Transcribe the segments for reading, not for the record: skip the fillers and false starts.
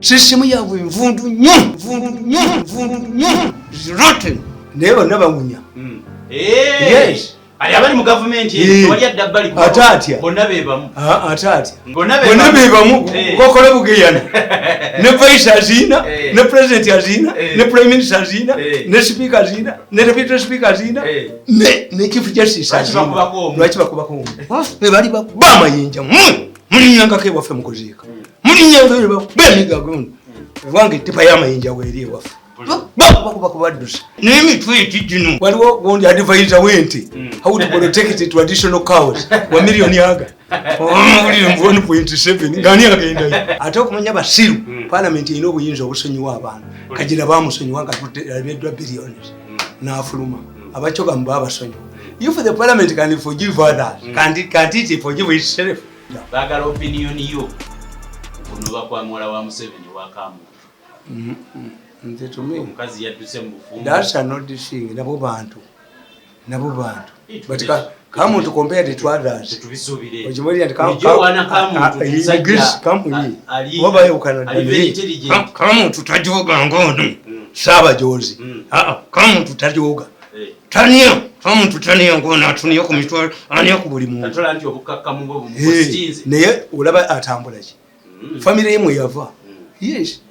System yaabwe nvundu nnyo, nvundu nnyo, nvundu nnyo, rotten, naye bonna bawunya. Yes. Ali abali mu gavumenti tewali adda bbali. Ate atya? Bonna be bamu. Ah, ate atya? Bonna be bonna bamu. Be bamu. Kokola bugeyana ne vice aziina, ne president aziina, ne prime minister aziina, ne speaker aziina, ne deputy speaker aziina, ne chief justice Lwaki aziina. bakubako omu? Lwaki bakubako omu? Be bali bakuba amayinja, mmwe mulinyangako ewaffe mukuziika, mulinyanga bakuba emigago. Ewange ettipa y'amayinja weeri ewaffe, bakubakuba kubaddusa n'emitwe eti gino. Waliwo gundi advisor wente, how to protect traditional cows, wa miliyoni aga omulire mu 1.7 ngani agendayo. Ate okumanya basiru, parliament erina obuyinza obusonyiwa abantu. Kagira bamusonyiwa nga abeddwa billions n'afuluma. Abacogamu babasonyiwa. If the parliament can forgive others, can't it forgive itself? Baagala opinion yo kunoba kwa muwala wa Museveni wakamu. Nze to me, Omukazi yadduse mu bufumbo. that's not the thing. Nabo bantu, nabo bantu, but kamuntu compared to others. Tetubisuubire. Okimulira nti Bulijjo owaana kamuntu musajja wabayawukana. Ali very intelligent. Kamuntu tajoga ngono saabajozi. Kamuntu tajoga. Taniya kamuntu taniya ngono atuniya ku mitwalo, aniya ku buli muntu. Katola nti obukakkamu bwe bumupositinze. Naye olaba atambula ki? Famire ye mwe yava, yes,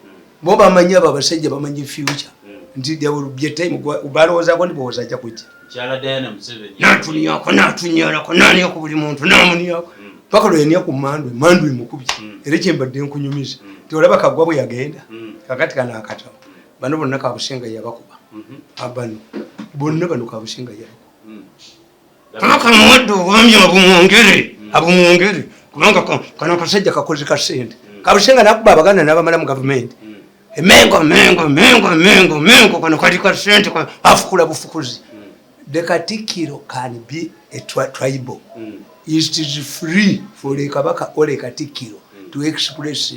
bo bamanyi, abo abasajja bamanyi future nti there will be a time balowoozaako nti bowooza ajja kujja. Mukyala Diana Museveni. Natuniyako, natunyalako, naniya ku buli muntu, namuniyako paka lweyaniya ku mandu, emandu emukubye. Era kyembadde nkunyumiza ti olaba Kaggwa bwe yagenda. Kakati kano akatabo, bano bonna Kabusinga yabakuba. Abano bonna bano Kabusinga yabakuba. Kabaka muwadde obwami abumwongere, abumwongere, kubanga kano akasajja kakoze ka sente. Kabusinga nakuba Abaganda nabamala mu gavumenti. Emengo, Mengo, Mengo, Mengo, Mengo, kano kali ka sente, afukula bufukuzi. The katikiro can be a tribal. It is free for a kabaka or a katikiro to express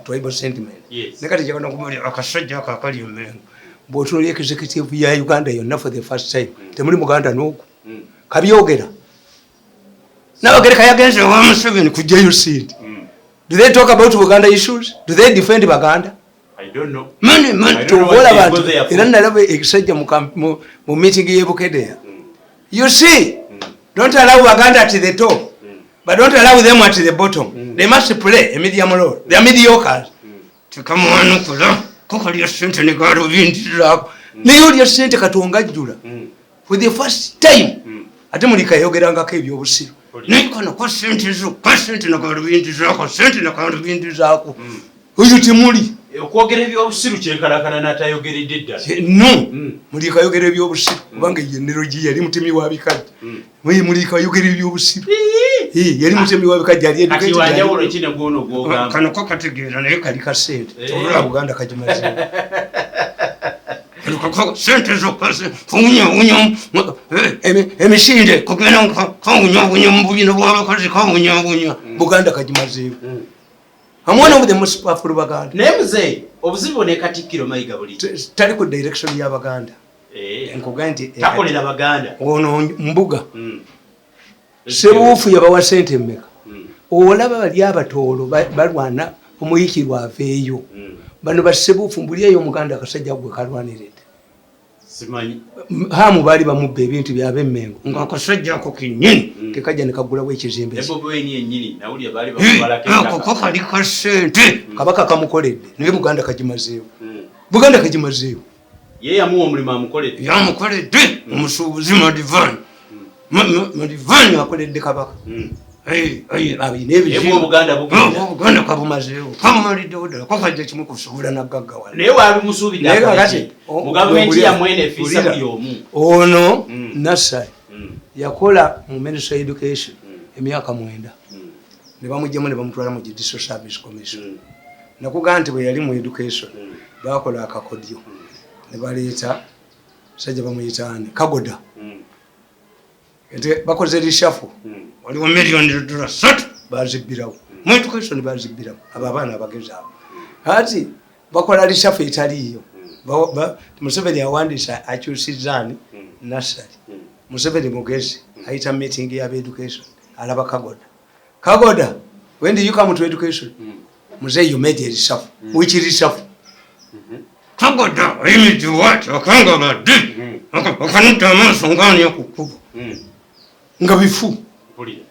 tribal sentiment. Ne kati kyakana kumali akasajja ako akali emengo, bw'otunulira executive ya Uganda yonna, for the first time temuli Muganda n'ogu. Kabyogera Nabagereka yagenze ewa Museveni kujjayo sente. Do they talk about Buganda issues? Do they defend Baganda? I don't know. Many, many. I don't know Tuvola what they abantu go there for. Era nalaba ekisajja mu meeting y'ebukedeya. You see, don't allow Baganda at the top, but don't allow them at the bottom. They must play a medium role. They are mediocres. Tekamuwanukula kukalya sente ne galubindizaako, naye olya sente Katonga ajjula. For the first time ate mulika yayogerangako ebyobusiru, naye kano ka sente zo ka sente nagalubindizaako, sente nagalubindizaako, oyo temuli. Okwogera ebyobusiru kyenkalakana n'atayogeredde ddala. No. Mulika ayogera ebyobusiru kubanga ye nerogi yali mutemi wa bikajja. Mulika ayogera ebyobusiru. Yali mutemi wa bikajja, ali Kati educated, wanjawulo ki ne gwono gwogamba? Kano ko kategeera, naye kali ka sente. Olaba Buganda kagimazeewo. Sente zokka kawunyawunya emisinde kugenda kawunyawunya mu bubina bw'abakazi, kawunyawunya. Buganda kagimazeewo. I'm one of the most powerful Baganda. Naye muzeeyi, obuzibu ne Katikkiro Mayiga buli Tali ku direction y'Abaganda. Nkugambye nti Takolera Baganda. Ono Mbuga Sebuufu yabawa sente mmeka? Olaba bali Abatoolo balwana omuyikirwa aveeyo. Bano basebuufu mbuli eyo Omuganda akasajja gwe kalwaniridde. Simanyi. Hamu baali bamubba ebintu byabemmengo nga akasajja ako kennyini kekajja nekagulawo ekizimbe Ne kye. Bobi Wine yennyini nawulira baali bamubalako Ako ettaka. ko kali ka sente, Kabaka kamukoledde, naye Buganda kagimazeewo. Buganda kagimazeewo. Ye yamuwa omulimu, amukoledde. Yamukoledde omusuubuzi Madivani. Madivani akoledde Kabaka. Alina Naye bwe Obuganda bugenda. Obuganda kabumazeewo, kabumaliddewo ddala, kokajja kimu kusuubula nagaggawala. Naye wabimusuubidde Naye akole kakati ki? Mu gavumenti yammwe eno efiisa wulira. buli omu. Ono Nassali yakola mu Ministry of Education emyaka 9, ne bamugjamu ne bamutwala mu Judicial Service Commission. Nakugamba nti bwe yali mu education, bakola akakodyo ne baleeta sajja bamuyitaani Kagoda. Nti bakoze reshuffle, waliwo miliyoni dola 3 bazibbirawo mu education, bazibbirawo abo abaana abagezi abo. Ati bakola reshuffle etaliiyo. Museveni awandiisa akyusizaani Nassali. Museveni mugezi, ayita meeting y'aba education, alaba Kagoda. Kagoda, when did you come to education? Muzeeyi, you made a reshuffle. Which reshuffle? Kagoda ayimiridde bwati, akangabadde, akanudde amaaso ngaani ku kkubo nga bifu.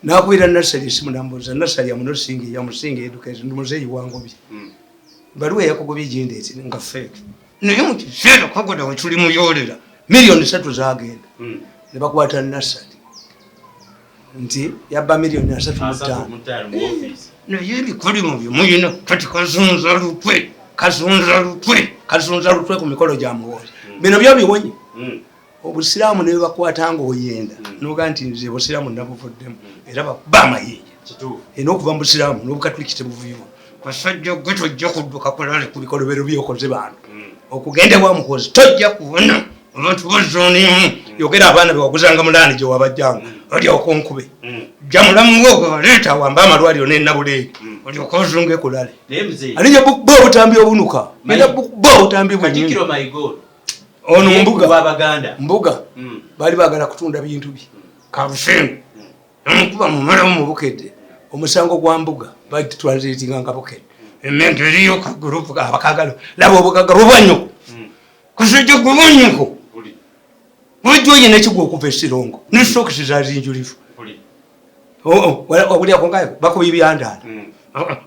Nakubira Nasali esimu, nambuuza, "Nasali, amunosinga yamusinga education, ndi muzeeyi wangobye." Baluwa eyakugobye gindeeti nga fake, naye mu kiseera Kagoda wetuli muyoolera 3 million zagenda. Ne bakwata Nasali nti yabba 35 million. 35 mu office. Naye ebikolimo bye muyina kati, kazunza lutwe, kazunza lutwe, kazunza lutwe ku mikolo gya Muhoozi. Bino byo biwonye. Obusiraamu ne bakwata nga oyenda noga nti nze obusiraamu nabuvuddemu, era bakuba amayinja. Erina okuva mu busiraamu n'obukatuliki tebuviimu. Kasajja gwe, tojja kudduka kulale ku bikolobero byokoze bantu. Okugenda wa Muhoozi tojja kuwona. Abantu bazoonimu yogera abaana bewaguzanga mulaani gye wabajjanga olyoka onkube. Jja mulamu wo gwe waleeta awambe amalwaliro n'enabuleegi, olyoka ozunge kulale. Naye muzeeyi, Alinja bukuba obutambi obunuka, genda bukuba obutambi bwennyini. Katikkiro Mayiga Ono mbuga. W'Abaganda. Mbuga baali baagala kutunda bintu bye. Kabusengu namukuba mumalamu mu Bukedde. Omusango gwa Mbuga batranslatinga nga Bukedde emenge eriyo kagurupu abakagala. Laba obugagga bubwanyoko, kusujja gubwanyoko. Bujja oyina ekigwa okuva esirongo ne sokisi zazinjulifu. Obulyako nga bakuba ebyandaala.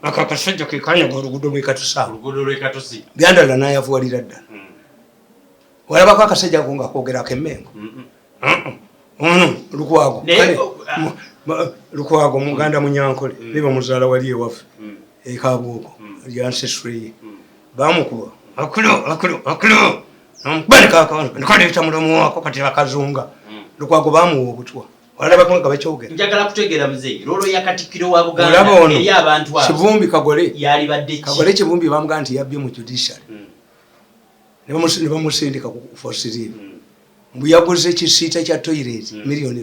Ako akasajja kekanyaga oluguudo lwekatusaawo. Oluguudo lw'Ekatosi. Byandala nayavuwalira ddala. Walabako akasajja ako nga kogerako emmengo? Ono Lukwago. Naye, Kale, Lukwago muganda Munyankole, niba muzaala wali ewaffe ekabuuko lyansesule ye. Bamukuba akulo akulo akulo, namukuba mulamu wako kati akazunga. Lukwago bamuwa obutwa. Walabako nga bakyogera? Njagala kutegeera muzeeyi, role ya Katikkiro wa Buganda Olaba ono eri abantu abo Kivumbi Kagole. yalibadde ki? Kagole Kivumbi bamugaa nti yabbye mu judiciary. Ne bamusindika ku force leave. Mbu yaguze ekisiita kya toilet 6 million.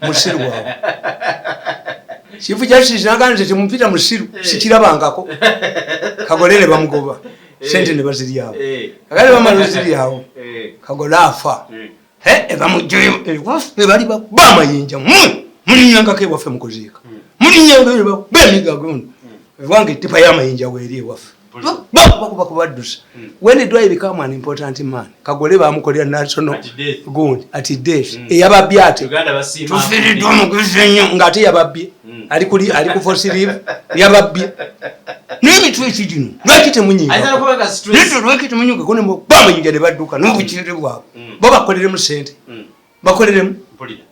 Musiru waabwe Chief Justice nagaa nze temupita musiru. Sikirabangako. Kagole ne bamugoba, sente ne baziryawo. Kakati bamala oziryawo, Kagole afa. Bamugjayo ewaffe, bali bakuba amayinja. Mwe mulinyangako ewaffe mukuziika, mulinyanga bakuba emigago. Ewange ettipa y'amayinja weeri ewaffe, bakuba kubaddusa. When do I become an important man? Kagole bamukolera national At death. Gundi at death eyababbye ate. Uganda basiima. Tufiiriddwa omugezi ennyo, ng'ate yababbye. Ali ku force leave, yababbye n'emitwe ekigino. Lwaki Ayinza temunyiiga? nokuba nga stress. Nedda, lwaki temunyigako nemukuba amayinja ne badduka n'obukiire bwabwe? Bo bakoleremu sente. Bakoleremu. Mpulira.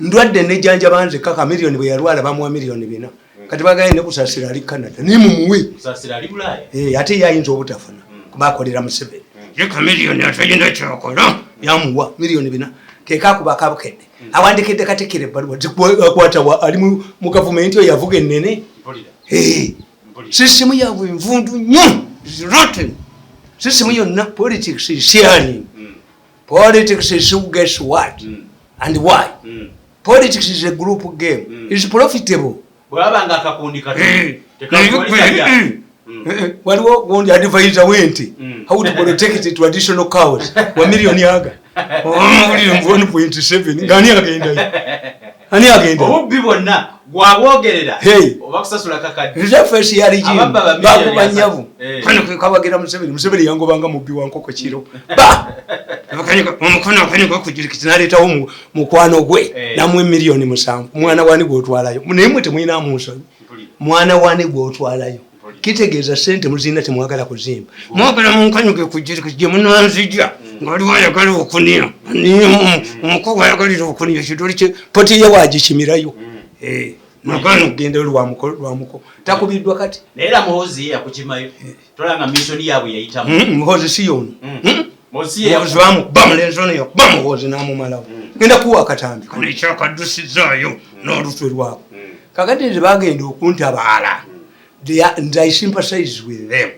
Ndwadde nejjanjaba nze kaka miliyoni. Bwe yalwala bamuwa 4 million. Kati bagaye ne Kusasira ali Canada, naye mumuwe. Kusasira ali Bulaaya. Ate ye ayinza obutafuna kuba akolera Museveni. Ye Kamiliyoni atayina kyakola, yamuwa 4 million. Kekakuba akabukedde awandikidde Katikkiro ebbaluwa zikwatawa. Ali mu gavumenti oyo avuga ennene. Mpulira. Mpulira. Sisitemu yaabwe nvundu nnyo, rotten sisitemu yonna. Politics is sharing. Politics is who gets what and why. Politics is a group game. Is profitable. Bwe baba nga akakundi katono, Naye tekakuwalisa. waliwo gundi advisor wente how to protect traditional cows wa miliyoni aga omawulire mu 1.7 ngani agendayo? Ani agenda? Obubbi bwonna gwabwogerera Hey. oba kusasula kakadde. Face ya regime. Ababba ba miliyoni Bakuba 30. nyavu. Kano ke kawagira Museveni. Museveni yangobanga mubbi wa nkoko kiro ba omukono akanyuka kujirikiti naleetawo mukwano gwe. Namuwa 7 million. Mwana wani gwotwalayo? Naye mwe temulinamu nsonyi. Mpulira. Mwana wani gwotwalayo? Mpulira. Kitegeeza sente muzirina, temwagala kuzimba, mwagala munkanyuke kujirikiti gye munanzija nga waliwo ayagala okunia. Omukogo ayagalira okunia kidoli kye poti ye wagikimirayo. Nagana okugenda lwamuko lwamuko takubiddwa kati. Naye era Muhozi ye yakukimayo, tolanga mission yaabwe yayitamu. Muhozi si yono. Muhozi ye Muhozi bamukuba mulenzi ono, yakuba Muhozi n'amumalawo. Genda kuwa akatambi kano ekyakaddusizaayo n'olutwe lwako. Kakati nze bagenda okuntabaala. Nze I sympathize with them.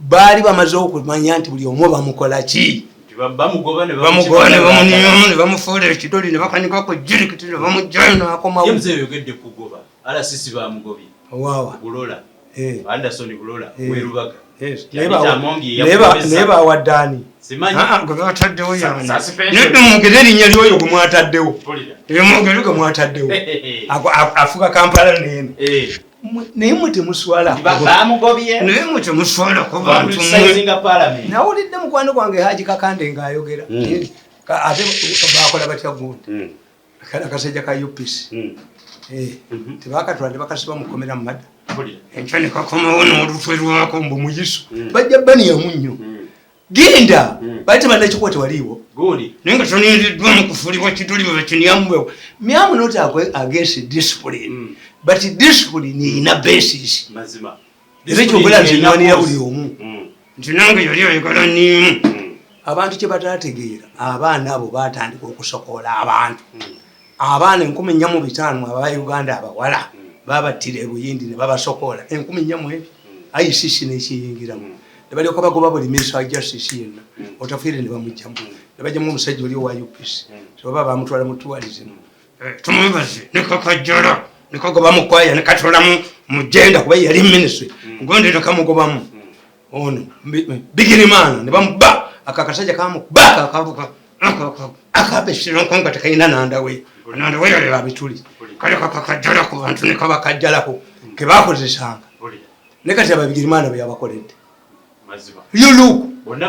Baali bamaze okumanya nti buli omu bamukola ki? Nti bamugoba ne Bamugoba ne bamuniyamu ne bamufuula ekidoli ne bakanyigako jirikiti ne bamugjayo n'akomawo. Ye muzeeyi, oyogedde kugoba, RCC bamugobye. Waawa? Bulola. Anderson Bulola werubaga. Yes. Yali Amongi Naye yakugobesa. naye bawadde ani? Simanyi. Ah, ah, gwe bataddewo yani? Suspension. Nedda, mwogere erinnya lyoyo gwe mwataddewo. Mpulira. Mwogere gwe mwataddewo. Afuga Kampala neeno. Naye mwe temuswala. Bamugobye. Naye mwe temuswala ku bantu mmwe. Bamucriticizinga parliament. Nawulidde mukwano gwange Haji Kakande ng'ayogera. Ate bakola batya gundi? Kale akasajja ka UPC. Tebakatwala, tebakasiba mukomera mu madda. Mpulira. Enkya ne kakomawo n'olutwe lwako mbu muyiso. Bajja baniyamu nnyo. Genda! Bali tebannakikuwa, tewaliiwo. Gundi. Naye nga tonindiddwa mu kufuulibwa kituli bwe bakinyamu. Me am not against discipline. But discipline erina basis. Mazima. Era ekyokola nze nwanira buli omu. Nti nange yali ayagala nniimu. Abantu kye bataategeera, abaana abo baatandika okusokoola abantu. Abaana 4500 aba Uganda abawala babattira e Buyindi ne babasokoola enkumi nnya mu ebi. ICC n'ekiyingiramu. Ne balyoka bagoba buli minister wa justice yenna. Otafiire ne bamugjamu. Ne bajjamu omusajja oli owa UPC. So baba bamutwala mu tourism. Tumwebaze ne kakajjala ne kagoba mu kwaya ne katolamu mu gender kuba yali ministry. Gundi ne kamugobamu. Ono Bigirimana ne bamuba akakasajja kamuba akabuka akabesero nga tekalina nandawe nandawe yali babituli kale kakakajjala ku bantu ne kabakajjalako ke bakozesanga. Mpulira. Ne kati ababigirimana bwe yabakoledde. Mazima. You look. Bonna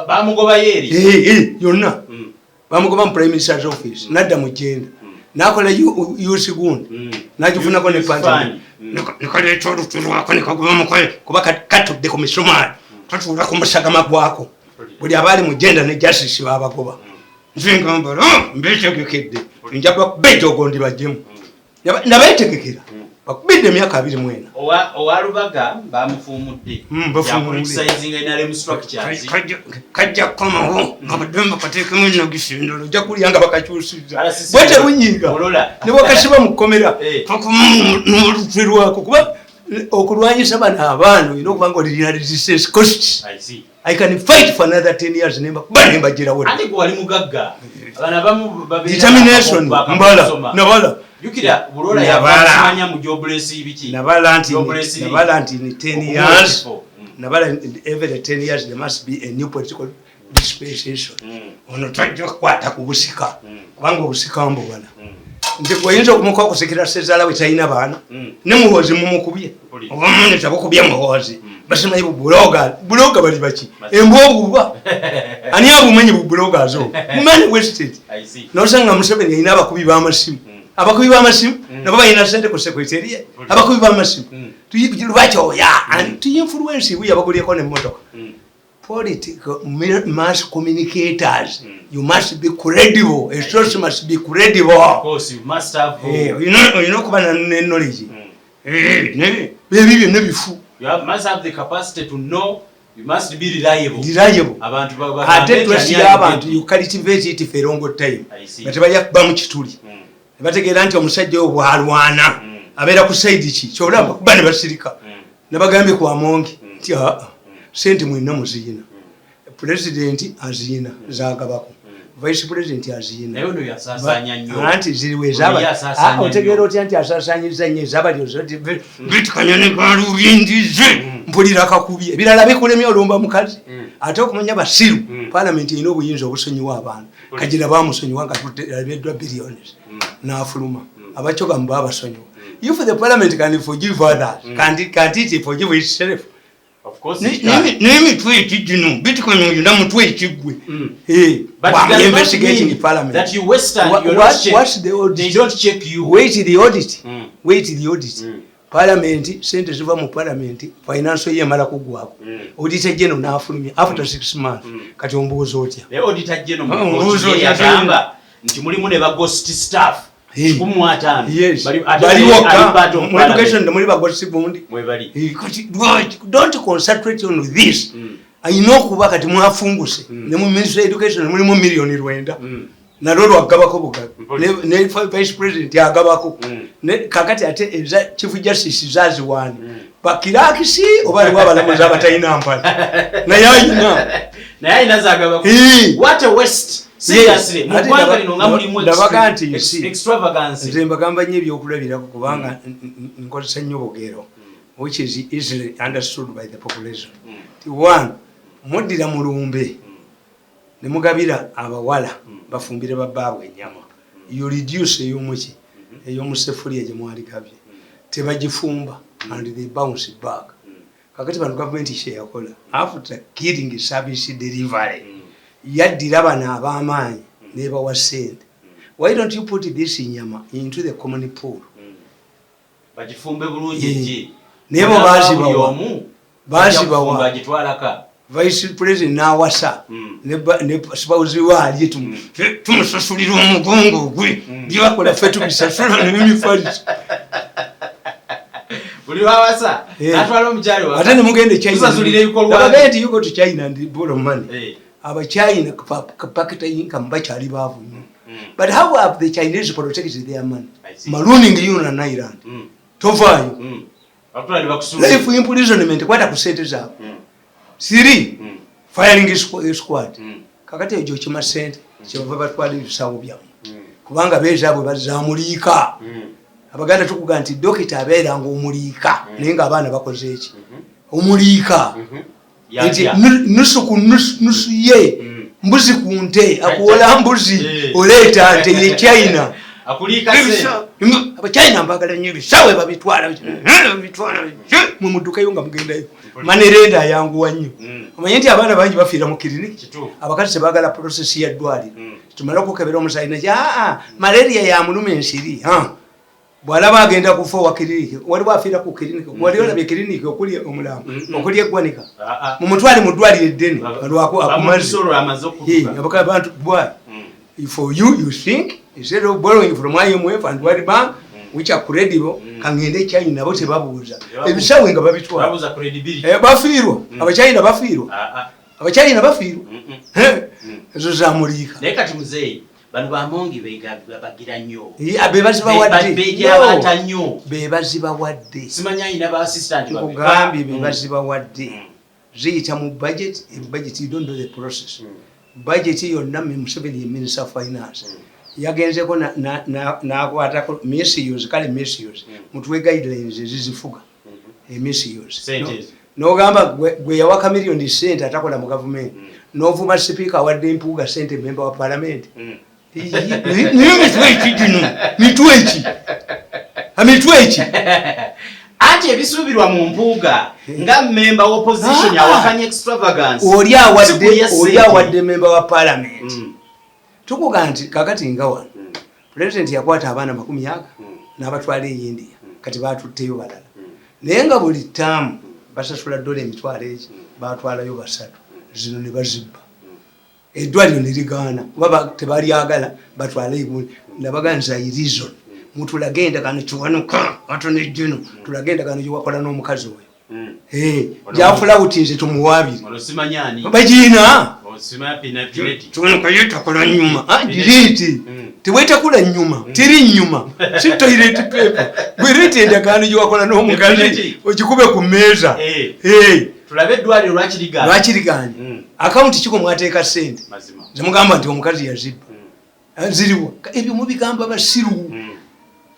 bamugobayo eri. Yonna. Bamugoba mu prime minister's office, nadda mu gender, nakola youth gundi, nagifunako ne Youth panti. fund. Nekaleeta olutwe lwako nekagoba mukoye kuba katudde ku misumaali, katuula ku musagama gwako. Buli abaali mu gender ne justice babagoba. Nze ngamba, mbetegekedde, nja bakuba ejogo ndi bajjemu. Nabetegekera bakubidde emyaka 24. Owa Lubaga bamufuumudde. Bafuumudde. Yacriticinga NRM structures. Kajja kukomawo nga bademba kateekemu enagisi endala, ojja kulya nga bakakyusiza. RCC Bwe tebunyiiga. Olola. Ne bwakasiba mu kkomera, kakoma n'olutwe lwako, kuba okulwanyisa bano abaana olina okuba nga olina resistance costs. I see. I can fight for another 10 years nemba kuba nembagirawo. Ate gwe wali mugagga. Abaana abamu babeera Determination mbala bakamusoma. nabala. Jjukira Bulola Nabala. yava mu jobless biki. Nabala nti Jobless. Nabala nti in 10 Okuwa years ekifo. Nabala every 10 years there must be a new political dispensation. Ono tajja kukwata ku busika kubanga obusika mbubala nti oyinza okumuka okusikira sezaala we talina baana. Ne Muhoozi mumukubye. Mpulira. Oba muneta bukubye Muhoozi, basimanyi bubuloga buloga bali baki embwa obuba ani abumanyi bubuloga zo money wasted. I see. Nosanga Museveni alina abakubi b'amasimu. Abakubi b'amasimu nabo balina sente ku secretariat. Abakubi b'amasimu lwaki oya tuinfluence we yabagulyeko nemmotoka. Political mass communicators, you must be credible. A source must be credible. Of course you must have Olina okuba ne knowledge. Ebyo byonna bifu. You must have the capacity to know, you must be reliable. Reliable. Abantu Ate bagambe trust nti ani y'abantu ayogedde. you cultivate it for a long time. I see. Nga tebalya kuba mu kituli. Ne bategeera nti omusajja oyo bw'alwana abeera ku side ki kyolaba kuba ne basirika. Ne bagambye ku Amongi nti aa sente mwenna muziyina, pulezidenti aziyina zagabako, vice president aziyina. Naye ono yasaasaanya nnyo. Anti ziriwo Ono ezaba ye asaasaanya otegeera nnyo. otya nti asaasaanyiza nnyo ezabali bitukanya ne galubindize mpulira kakubye ebirala bikulemye olumba mukazi. Ate okumanya basiru, palamenti erina obuyinza obusonyiwa abantu. Kagira bamusonyiwa nga tuteebeddwa billions n'afuluma. Abacogamu babasonyiwa. If the parliament can forgive others, can't it forgive itself? Of course it can. N'emitwe ekigino bitukanya oyina mutwe ekiggwe. But Well, it does not investigating mean parliament. that you Western, you're not checked. What's the audit? They don't check you. Wait the audit. Wait the audit. Parliament sente ziva mu parliament financial year emala kuggwako. Auditor general n'afulumya after 6 months. Kati ombuuza otya? Naye auditor general mu Ombuuza report ye otya? yagamba nti mulimu ne ba ghost staff 150. Yes. Ate Bali ali wokka part of mu education parliament. temuli bagosi gundi. Mwe bali. Kati lwaki don't concentrate on this? Ayina okuba kati mwafunguse ne mu ministry of education mulimu 900,000,000. Nalwo lwagabako bugabi. Mpulira. Ne vice president agabako. Kakati ate eza chief justice zaziwaani bakirakisi oba aliwo abalamuzi abatalina mpale naye ayina. Naye alina zagabako. What a waste. Seriously, mu Ate ggwanga ndaba- lino nga mulimu ndabaga nti si- extravagance. Nze mbagamba nnyo ebyokulabirako kubanga nkozesa nnyo bugero which is easily understood by the population. Ti one, muddira mulumbe ne mugabira abawala bafumbire babbaabwe ennyama, you reduce ey'omuki ey'omusefuliya gye mwaligabye. Tebagifumba and they bounce back. Kakati bano gavumenti kyeyakola after killing service delivery, yaddira bano ab'amaanyi nebawa sente. Why don't you put this nyama into the common pool? Bagifumbe bulungi ejje. Naye bo bazibawa. Bazibawa. Bagitwalaka. Vice president n'awasa ne spouse we alye, tumusasulira omugongo gwe. Byebakola ffe tubisasula nemifaliso. Buli wawasa natwala omukyali. Ate nemugenda e Tusasulira ebikolwa. China nti you go to China and borrow money. Abachina per capita income bakyali baavu nnyo. But how have the Chinese protected their money? I see. Marooning you on an island. Tovaayo. Bakutwala ne bakusuula. Life imprisonment, kwata ku sente zaabwe. Three, firing squad. Kakati egyo okima sente, kyebava batwala ebisawo byammwe, kubanga beezaabwe bazaamuliika. Abaganda tukuga nti dokita abeeranga omuliika, naye ng'abaana bakoze eki omuliika nti Yatya. Nusu ku nusu, nusu ye mbuzi ku nte, akuwola mbuzi, oleeta nte ye China. Akuliika sente. Abachina mbagala nnyo, ebisawe babitwala babitwala, mwe muddukayo nga mugendayo. Money lender ayanguwa nnyo. Omanye nti abaana bangi bafiira mu kiriniki. Abakazi tebagala process ya ddwaliro. Tumale okukebera omusayi naki, aa, malaria yamuluma ensiri. Ha. Bw'alaba agenda kufa owa kiriniki, waliwo afiira ku kiriniki. Wali olabye kiriniki okuli omulambo, okuli eggwanika? Ah, ah. Mumutwale mu ddwaliro eddene lwako akumaze. Bamumusolo amaze okutuka. Abantu why? For you, you think instead of borrowing from IMF and World Bank, which are credible, kangende China, nabo tebabuuza. Tebabuuza. Ebisawe nga babitwala. Babuuza credibility. Bafiirwa. Abachina bafiirwa. Ah, ah. Abachina bafiirwa. Ezo zamuliika. Naye kati muzeeyi, bano bamongi bagira nnyo. Be bazibawadde. Bejabaata nnyo. Be bazibawadde. Simanyi ayina ba assistant bameka. Nkugambye, be bazibawadde. Ziyita mu budget. Budget, you don't know the process. Budget yonna, Museveni ye minister of finance, yagenzeko nakwatako misuse. Kale misuse, mutuwe guidelines ezizifuga emisuse. Sente ezo. Nogamba gwe yawa Kamiliyoni sente atakola mu gavumenti, novuma sipiika awadde Mpuuga sente, member wa parliament. Naye mitwe eki gino? Mitwe eki? Amitwe eki? Anti ebisuubirwa mu Mpuuga nga member wa opposition Ah, ah. awakanya extravagance. Oli awadde Sikulya oli ssente. awadde member wa parliament. Tukuga nti kakati nga wano president yakwata abaana 20 n'abatwala e India, kati batutteyo balala, naye nga buli taamu basasula dola 10,000 eki, batwalayo basatu, zino ne bazibba, eddwaliro ne ligaana kuba tebalyagala batwale egundi. Nabaga nti I reason, mutulage endagaano. Kiwanuka atone gino, tulage endagaano gyewakola n'omukazi oyo. Gyafulawuti nze tumuwaabire. Ono simanyi ani. Bagiina. Osimanya Pineti. Kiwanuka yetakula nyuma. Ah, giriiti. Tewetakula nyuma, teri nyuma, si toilet paper. Bwereeta endagaano gyewakola n'omukazi, Pineti. ogikube ku mmeeza. Tulabe eddwaliro lwaki ligaana. Lwakiriganye? Akawunti kiko mwateeka sente zemugamba nti omukazi yazibba? Ziriwa? Ebyo mubigamba basiru.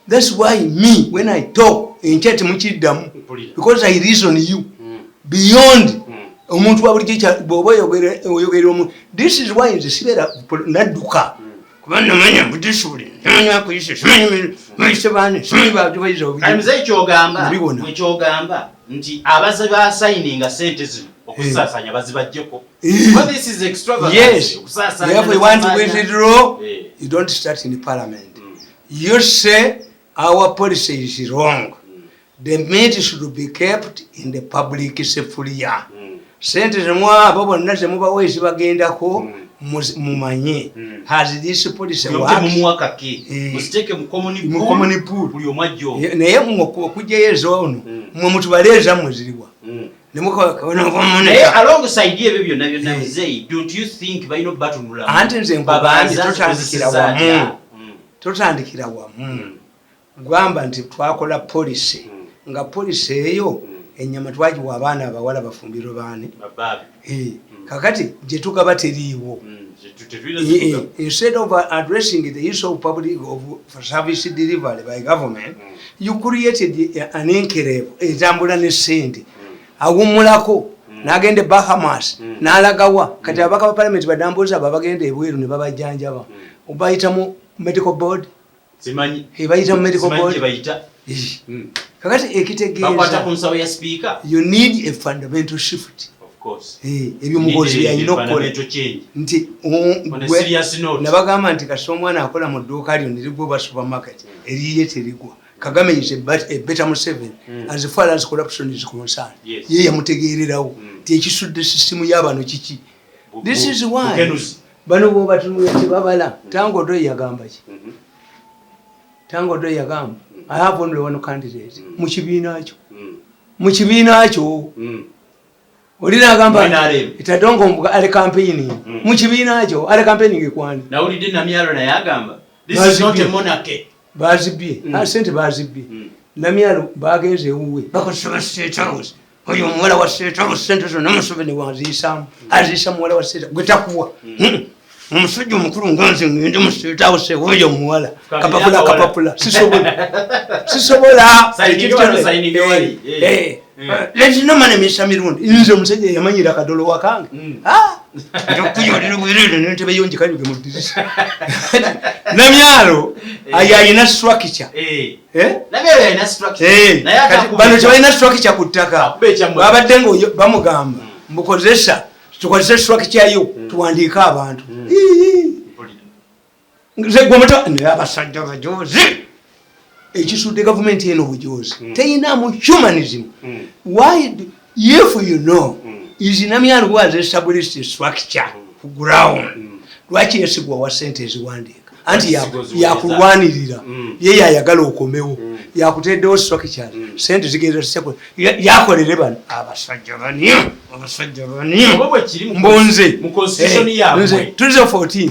That's why me, when I talk, enkya temukiddamu. Mpulira. Because I reason you beyond omuntu wa bulijjo. Bw'oba oyogera omuntu, this is why nze sibeera nadduka, kuba namanya budisuuli, simanyi akuyise, simanyi bayise bani, simanyi babayiza. Kale muzeeyi, kyogamba Nabibona. gwe kyogamba nti abaze basayininga sente zino okusaasanya bazibajjeko. Well, this is extravagance. Yes. Okusaasaanya. Therefore, you want to withdraw, you don't start in parliament. You say our policy is wrong, the meat should be kept in the public sphere. Sente zemwa abo bonna zemubawa ezibagendako, mumanye has this policy worked? Mumuwa kake. Muziteeke mu common Mu pool, common pool. buli omu ajja omwo. Naye mmwe okugyayo ezoono, mmwe mutubale ezammwe ziriwa? Naye alongside ebyo byonna byonna, muzeeyi, don't you think balina obatunulamu? Anti nze nkugambye, Babanza totandikira zikozesa wamu. atya? Totandikira wamu. Gamba nti twakola policy, nga policy eyo enyama twagiwa abaana abawala bafumbirwe baani? Babaabi. Kakati gye tugaba teriiwo. Tetulina zikuga. Instead of addressing the issue of public of service delivery by government, you created an enclave etambula ne sente, awummulako n'agenda e Bahamas, n'alagawa. Kati ababaka ba parliament badambuza abo abagenda ebweru ne babajjanjaba, bayita mu medical board? Simanyi. Bayita mu medical Simanyi board? gye bayita. Kakati Bakwata ku ekitegeeza nsawo ya speaker. you need a fundamental shift. Of course. Ebyo Muhoozi Need a byalina okukola. fundamental change. Nti On a serious note. nabagamba nti kasita omwana akola mu dduuka lyo nerigwa oba supermarket, eriye terigwa. Kagame is a better Museveni as far as corruption is concerned. Ye yamutegeererawo nti ekisudde sisitimu y'abano kiki. This is why Bukenuzi. bano bobatunula tebabala. Tanga Odoi yagamba ki? Tanga Odoi yagamba, "I have only one candidate mu kibiina kyo." Mu kibiina kyo. Oli nagamba NRM. itadongo ali campaigning mu kibiina kyo, ali campaigning kwani? Nawulidde Namyalo naye agamba this is not a monarchy. Bazibye. Sente bazibye. Namyalo bagenze ewuwe, bakozesa State House. Oyo omuwala wa State House, sente zonna Museveni waziyisaamu, aziisa muwala wa State gwe takuwa. Omusajja omukulu nga nze ngende mu State House ewoyo omuwala? Kabiri Kapapula. Akawala. Kapapula, sisobola, sisobola. Signing wano, signing wali. There's no money. Mr. Mirundi, nze omusajja yamanyira akadolo wakange. Ah, njakuyolera bwerere nentebe yo njikanyuge mu ddirisa. Namyalo ayo ayina structure. Eh? Namyalo alina structure. Naye ate Kati bano tebalina structure ku ttaka. Akuba ekyammwe. Babadde nga bamugamba mbukozesa, tukozese structure yo, tuwandiike abantu. Ii. Mpulira. Nze gwe muto naye abasajja bajozi. Ekisudde gavumenti eno bujozi, teyinamu humanism. Why if you know is Namyalo was established structure ku ground, lwaki yesigwa wa sente eziwandiika? Anti Lwaki yakulwanirira. Ye yayagala okomewo, yakuteddewo structure, sente zigenda ziseko yakolere bano abasajja bani, abasajja bani. Oba bwe kiri Mbunze mu constitution yaabwe. Nze 2014,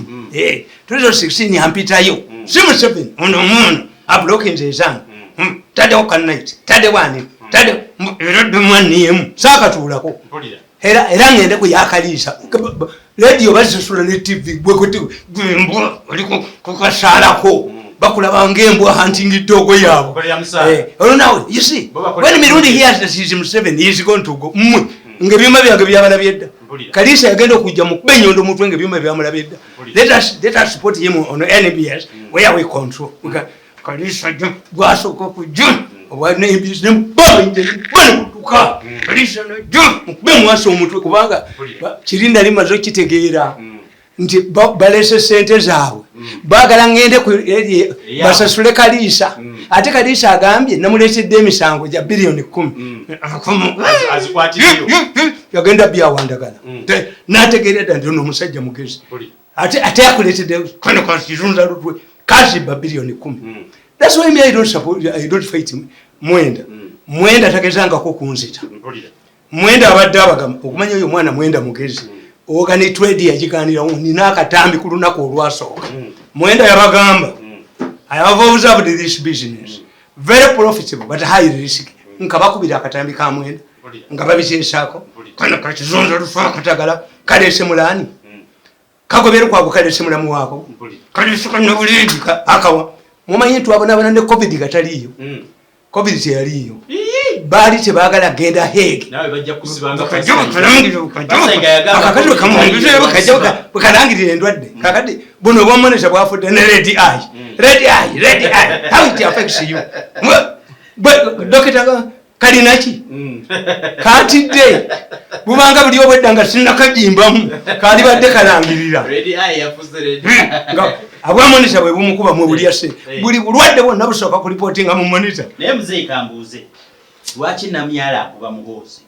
2016 yampitayo, si Museveni ono omwana abulokinze ezange. Taddewo kanight, taddewo ani, tadde era ddemwaniemu saakatuulako. Mpulira. Era ngende ku yakaliisa radio bazisasula ne TV gwembwa oli kukasaalako bakulaba ng'embwa hunting dog yaabwe. Bakolera musaala. Olwo nawe you see Bo bakolera when Mirundi musaala. hears that he's Museveni, he is going to go. Mmwe ng'ebyuma byange byabalabye dda. Mpulira. Kaliisa yagenda okujja mukube enyondo mutwe ng'ebyuma byamulabye dda. Mpulira. Let us put him on NBS where we control. We can, Kaliisa jja gwasooka okujja obwa NBS nemutuka Kaliisa najja mukube mwasa omutwe kubanga Mpulira. kiri nali maze okitegeera nti balese sente zaabwe, baagala ngende ku Eyaabwe. basasule Kaliisa. Ate Kaliisa agambye namuleetedde emisango gya biliyoni 10. Azikwatireyo. Yagenda byawandagala. N'ategeera dda nti ono omusajja mugezi. Mpulira. Ate akuleetedde kano kakirunza lutwe kazibba biliyoni 10. That's why me, I don't support, I don't fight him. Mwenda, Mwenda tagezangako kunzita. Mpulira. Mwenda abadde abagamba okumanya oyo omwana Mwenda mugezi. Organ trade yagiganirawo, nina akatambi ku lunaku olwasooka. Mwenda yabagamba, "I have observed this business, very profitable but high risk." Nkabakubira akatambi ka Mwenda Mpulira. nga babiteesaako. Mpulira. Kano kakizonza lufa akatagala kaleese mulaani kagobere kwabwe, kaleese mulamu waako. Mpulira. Kaleese kanabulegi akawa mumanyi twabonabona ne COVID kataliiyo. COVID teyaliiyo. Ii. Baali tebaagala genda Hague. Nawe bajja kusibanga. Akakazi bwekalangirira endwadde kakati buno obwamonesa bwafudde ne red eye, red eye, red eye, how it affects you. Dokita kalinaki katidde bubanga buli obwedda nga sinakajimbamu kalibadde kalangirira. Red eye yafuze red. Nga abwamonesa bwe bumukuba mwe bulya se buli bulwadde bwonna busooka kulipootinga mu monitor. Naye muzeeyi kambuuze, lwaki Namyalo akuba Muhoozi?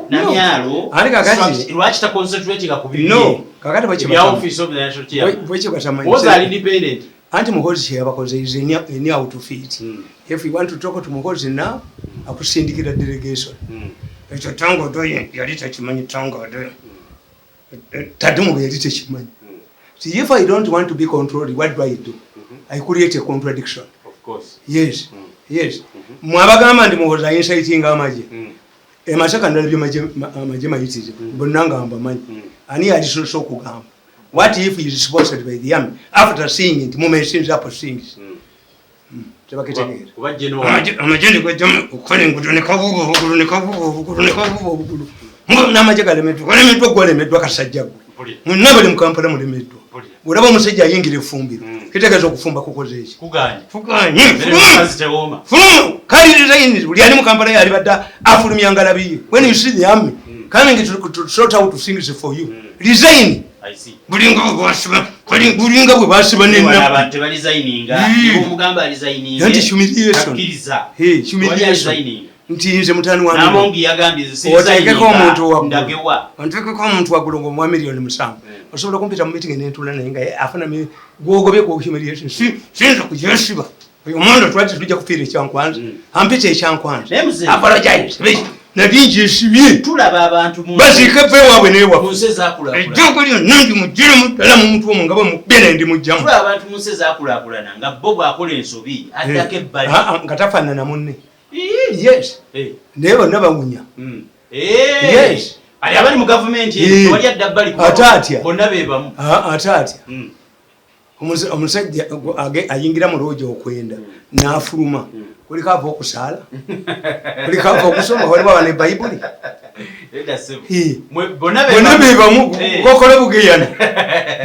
Namyalo Ate kakati lwaki taconcentratinga ku bibye? No, kakati Ebya office of the national chairman. bwekibatamanyi. Muhoozi ali independent. Anti Muhozi kyeyabakoze is a outfit. If you want to talk to Muhozi now, akusindikira delegation. Ekyo Tanga Odoi yali takimanyi. Tanga Odoi taddimu yali tekimanyi. See, if I don't want to be controlled, what do I do? I create a contradiction. Of course. Yes, yes. Mwabagamba nti Muhozi aincitinga amagye. Emasaka ndalabye amagye mayitirivu bonna nga mbamanyi. Ani yalisoose okugamba, what if he is sponsored by the army after seeing nti mumesinze up things? Tebakitegeera. Kuba general Amagye negajjamu okukola enguudo nekabuuba obugulu, nekabuuba obugulu, nekabuuba obugulu. N'amagye galemeddwa, galemeddwa, gwalemeddwa kasajja gwe. Mpulira. Mwenna bali mu Kampala mulemeddwa. Olaba omusajja ayingira effumbiro, kitegeeza okufumba kukoze eki? Kuganye. Kuganye. Emmere y'omukazi tewooma. Fuluma kali. Buli ali mu Kampala yali badde afulumya ngalabiye. When you see the army coming to sort out things for you, resign. I see. Bulinga bwe basiba, bulinga bwe basiba. Wano Nenna abantu tebalizayininga. Omugamba alizayininge. Anti humiliation. Akkiriza. Hey, humiliation. Tewali alizayininga. Nti nze mutani wa Namongi yagambye nze oteekeko omuntu waggulu. Ndagewa. Onteekeko omuntu waggulu ngaomuwa miliyoni 7, osobola kumpita mu meeting nentula, naye nga afuna gwogobye ku humiliation. Siyinza kugyesiba. Oyo omwana twali tujja kufiira ekyankwanza, ampita ekyankwanza. Naye muzeeyi. Apologize, nali ngyesibye. Tulaba abantu mu Baziike fe waabwe neewaffe. mu nsi ezakulaakulana. Ejjoogo lyonna ndimuggyiremu ddala mu mutwe omwo nga bwemukubye ne ndimugjamu. Tulaba abantu mu nsi ezakulaakulana nga bo bw'akola ensobi addako ebbali. Ah, ah, nga tafaanana munne. Ii. Yes. Eh. Naye bonna bawunya. Eh. Yes. Ali abali mu gavumenti Eh. tewali adda bbali kuba Ate atya? bonna be bamu. Ah, ate atya? Omusajja ayingira mu loogi okwenda n'afuluma, kuliko ava okusaala, kuliko ava okusoma, waliwo aba ne Bayibuli. Edda ssebo. Eh. Bonna be Bonna bamu. be bamu. Eh. Kokola bugeyana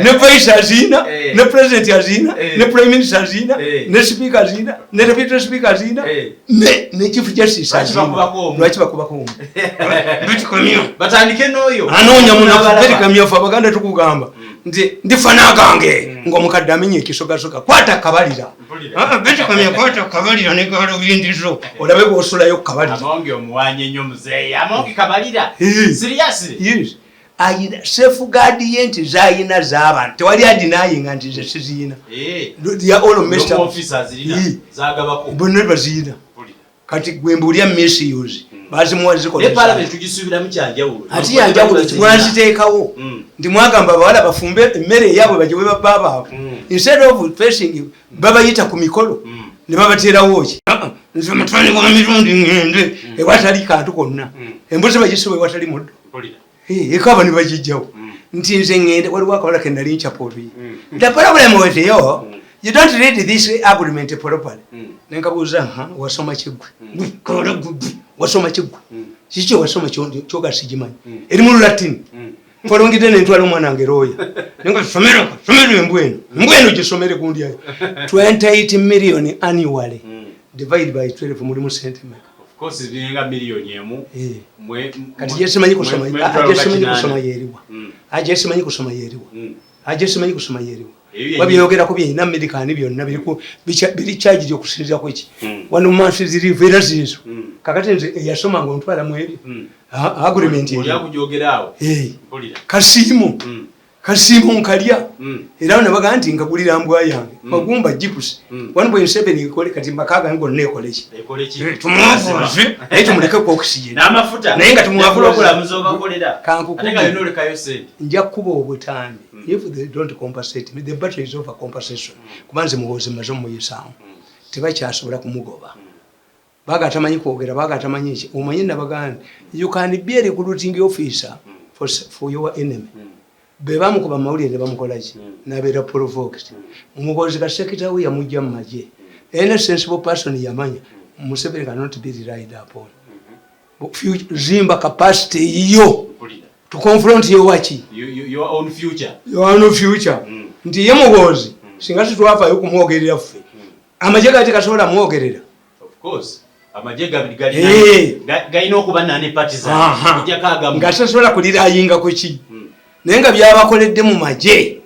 ne vice aziina, Eh. ne president aziina, Eh. ne prime minister aziina, Eh. ne speaker aziina, ne deputy speaker aziina, Eh. ne chief justice Lwaki aziina. bakubako omu? Lwaki bakubako omu? Bitikamyo. Batandike n'oyo. Anoonya munafu. N'abalaba. Betikamyafu. Abaganda tukugamba nti ndifa gange ngaomukadde amenya ekisogasoga, kwata kabalira. Mpulira. Betikamya, kwata kabalira ne galubindizo olabe bwosulayo kabalira. Amongi omuwanye nnyo muzeeyi. Amongi kabalira. Eh. Seriously. Yes. Ayina safeguard ye nti zayina z'abantu, tewali adinayinga nti nze siziyina. Eh. They are all messed N'omu up. office azirina. Eh. Zagabako. Bonna baziyina. Mpulira. Kati gwe mbuulya misuse bazimuwa zikola. Ne parliament tugisuubiramu kyanjawulo. Ate yanjawulo kimwaziteekawo nti mwagamba abawala bafumbe emmere eyaabwe bagiwe babba baabwe. Instead of facing, babayita ku mikolo ne babateerawo ki? Ah, ah, nze mutwani wa mirundi ŋŋende ewatali kantu konna, embuzi bagisiba ewatali muddo. Mpulira. Eh, ekaba ne bagijjawo nti nze ŋŋende. Waliwo akawala ke nali nkyapa oluyi. The problem with you, you don't read this agreement properly. Nenkabuuza, "Ha, wasoma kiggwe? Gwe, kawala gwe, gwe, wasoma kiggwe kiki? Wasoma kyoga sigimanyi, eri mu Lulatini." Following nentwala omwana wange lawyer, nenga somero somero embwa eno, embwa eno gisomere gundi ayo. 28 million annually divide by 12, mulimu sente meka? Of course biringa miliyoni 1. Eh. Kati jesimanyi kusoma, jesimanyi kusoma yeriwa? Ajesimanyi kusoma yeriwa? Ajesimanyi kusoma yeriwa? Eyo yennyini. Wabyogerako byerina medikani byonna biri kyagiri okusinzira ku ki? Wano mansi zirivu era ziizo. Kakati nze eyasoma nga ontwala mu ebyo. Agreement Oli eriwo. akujogera awo. Eh. Mpulira. Kasiimu. Kasiimu nkalya. Era nebagaa nti nkagulira mbwa yange magumba jipusi. 1.7 ekole kati makaaga gonna ekoleki? Ekole ki? Tumwavuze naye tumuleke ku oxygen. N'amafuta. Naye nga tumwavuze. Pulogulaamu z'obakolera. Kankukubye. Ate nga yonna olekayo sente. Nja kuba obutambi. If they don't compensate me, the battle is over compensation, kuba nze Muhoozi maze omuyisaamu, tebakyasobola kumugoba. Baga tamanyi kwogera, baga tamanyi ki. Omanyi nabaganda, you can be a recruiting officer for your enemy. Be bamukuba mawulire ne bamukolaki, nabeera provoked. Muhoozi kasekita we yamujja mu magye. Any sensible person yamanya Museveni cannot be relied upon. Zimba capacity yo Mpulira. to confront your waki? Your own future. Your own future. Nti ye Muhoozi singa situwafaayo kumwogerera ffe, amagye gati kasobola mwogerera. Of course. Amagye Eh. galina okuba nane partisan. Aha. Ojjako agamu. Nga tasobola kulirayinga ku ki, naye nga byabakoledde mu magye,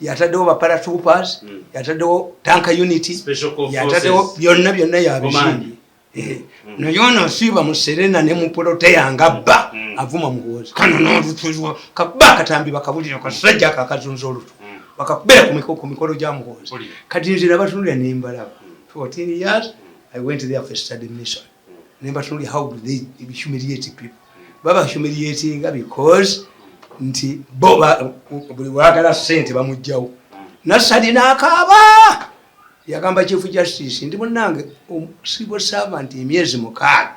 yataddewo ba paratroopers, yataddewo tank unit, Special Forces. yataddewo byonna byonna yabizimbye. Eh, naye ono asiiba mu Serena ne mu Protea nga bba avuma Muhoozi kano n'olutulwa kakuba akatambi bakabulira kasajja ako akazunza olutu bakakubera ku mikolo gya Muhoozi. Mpulira. Kati nze nabatunulira nembalaba. 14 years I went there for study mission, nembatunulira how do they humiliate people. Baba humiliatinga because nti bo buli wagala sente bamugjawo. Nasali n'akaaba, yagamba chief justice nti munange civil servant emyezi 6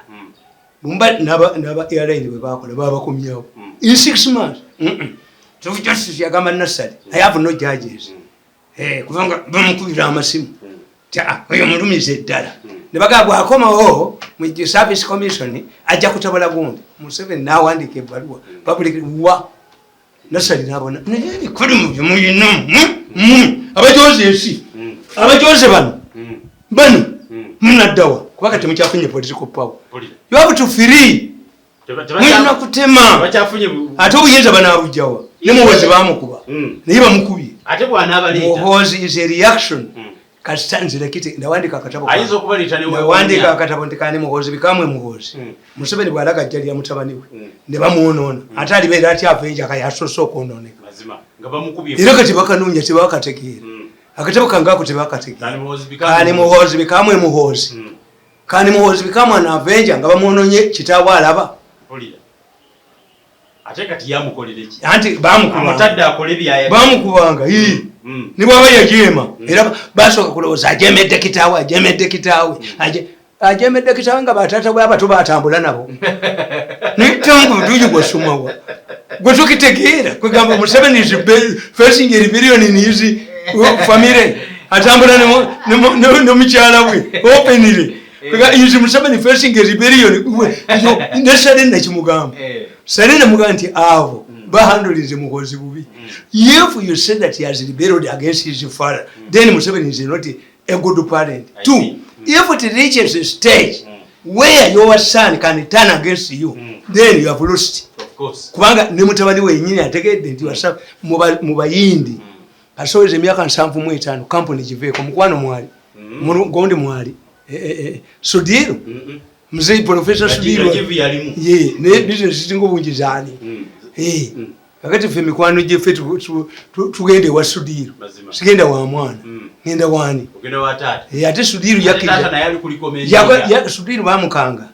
bumba naba airline bwe bakola babakomyawo in 6 months. Chief justice yagamba Nasali, "I have no judges." Eh, kubanga bamukubira amasimu ti, "Ah, oyo mulumiza eddala." Ne bagamba bwakomawo mu service commission ajja kutabala gundi. Museveni nawandika ebbaluwa public wa. Nasali nabona naye ebikolimu byemuyina abajoze ensi, abajoze bano bano munaddawa, kuba kati mukyafunye political power. You have to free, mulina kutema. Ate obuyinza banabujjawa? Ne Muhozi bamukuba, naye bamukubye. Muhozi is a reaction. Kasita nzirekite nawandika akatabo, nawandika akatabo nti kani Muhozi bikamwe Muhozi. Museveni bwalaga ajjalira mutabani we ne bamwonoona, ate alibeera atya avenja yasoose okwonooneka? Era kati bakanoonya, tebakategeera. Akatabo kange ako tebakategeera. Kani Muhozi bikamwe Muhozi, kani Muhozi bikamwe anaavenja nga bamwononye kitaawe alaba. Anti bamukubanga ne bwaba yajeema, era basooka kulowooza ajemedde kitaawe, ajemedde kitaawe, ajemedde kitaawe nga bataata bwe abato batambula nabo. Naye tangu tuyi gwasomawa gwe tokitegeera. Kwegamba Museveni is facing a rebellion in his family. Atambula ne mukyala we openly. Is Museveni facing a rebellion? Ne Sale nakimugamba, Sale namugamba nti abo bahandlinze Muhozi bubi. If you say that he has rebelled against his father, then Museveni is not a good parent. Two, if it reaches a stage where your son can turn against you, then you have lost, kubanga ne mutabani wenyini ategedde nti mu Bayindi asoweza emyaka 75 kampuni giveeko. Mukwano mwali gondi mwali Sudhir, mzee Professor Sudhir ye naye business zisinga obungi zaani? Kakati ffe mikwano gyeffe tugenda ewa Sudhir, sigenda wa mwana, ngenda wani? Ate Sudhir yakkiriza. Sudhir bamukanga,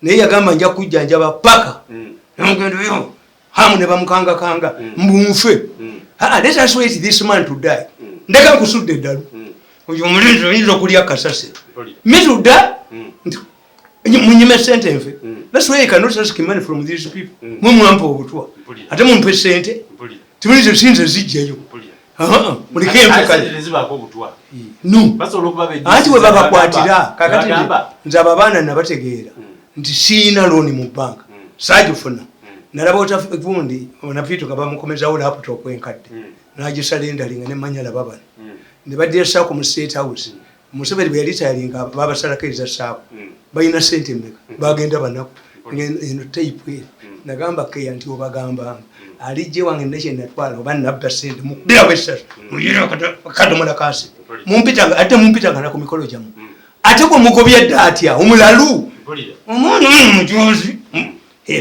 naye yagamba nja kujjanjaba paka namugendayo hamu ne bamukangakanga mbunfe. Let us wait this man to die. Ndeka nkusudde eddalu, oyo omulinzi oyinza okulya kasasiro me to die. Munyime sente nfe. That's why I cannot ask money from these people. Mwe mwampa obutwa, ate mumpe sente timulize sinze zijjayo muleke nfe kale. No, anti we babakwatira kakati nze abo abaana nabategeera nti siina looni mu banka, saagifuna. Nalaba ota gundi onapito nga bamukomezawo laptop enkadde nagisurrenderinga, nemanya laba bano ne baddira saako mu State House. Museveni bwe yali tayalinga babasalako eza saako, balina sente mmeka? Bagenda banaku eno tayipu eri. Nagamba keya nti obagambanga alijje wange nekye natwala oba nabba sente mukubirawo esatu kadomola kasi mumpitanga, ate mumpitanga na ku mikolo gyammwe. Ate gwe mugobye dda atya omulalu omwana ono mujozi